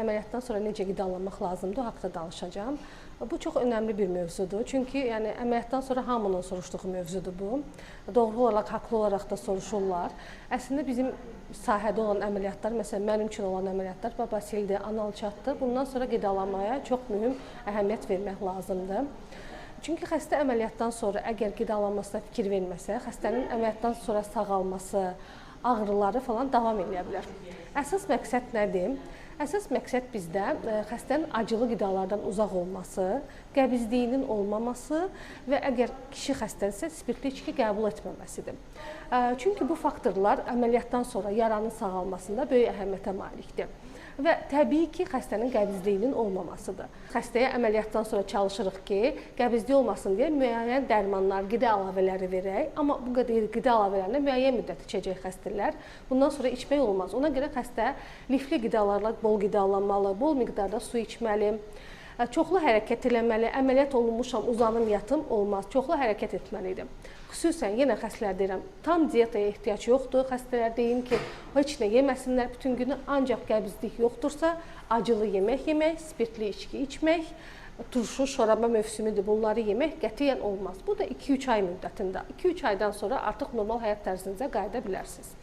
əməliyyatdan sonra necə qidalanmaq lazımdır, o haqda danışacağam. Bu çox önəmli bir mövzudur. Çünki yəni əməliyyatdan sonra hamının soruşduğu mövzudur bu. Doğru olaraq, haqlı olaraq da soruşurlar. Əslində bizim sahədə olan əməliyyatlar, məsələn mənim üçün olan əməliyyatlar babasildir, anal çatdır. Bundan sonra qidalanmaya çox mühüm əhəmiyyət vermək lazımdır. Çünki xəstə əməliyyatdan sonra əgər qidalanmasına fikir verməsə, xəstənin əməliyyatdan sonra sağalması, ağrıları falan davam eləyə bilər. Əsas məqsəd nədir? Əsas məqsəd bizdə xəstənin acılı qidalardan uzaq olması, qəbizliyinin olmaması və əgər kişi xəstədirsə, spirtli içki qəbul etməməsidir. Çünki bu faktorlar əməliyyatdan sonra yaranın sağalmasında böyük əhəmiyyətə malikdir. Və təbii ki, xəstənin qəbizliyinin olmamasıdır. Xəstəyə əməliyyatdan sonra çalışırıq ki, qəbizlik olmasın deyə müəyyən dərmanlar, qida əlavələri verək, amma bu qədər qida əlavələrini müəyyən müddət içəcək xəstələr. Bundan sonra içmək olmaz. Ona görə xəstə lifli qidalarla bol qidalanmalı, bol miqdarda su içməli, çoxlu hərəkət eləməli, əməliyyat olunmuşam, uzanım, yatım olmaz. Çoxlu hərəkət etməlidir. Xüsusən yenə xəstələr deyirəm, tam diyetaya ehtiyac yoxdur. Xəstələr deyim ki, heç nə yeməsinlər bütün günü, ancaq qəbizlik yoxdursa, acılı yemək yemək, spirtli içki içmək, turşu, şoraba mövsümüdür, bunları yemək qətiyyən olmaz. Bu da 2-3 ay müddətində. 2-3 aydan sonra artıq normal həyat tərzinizə qayıda bilərsiniz.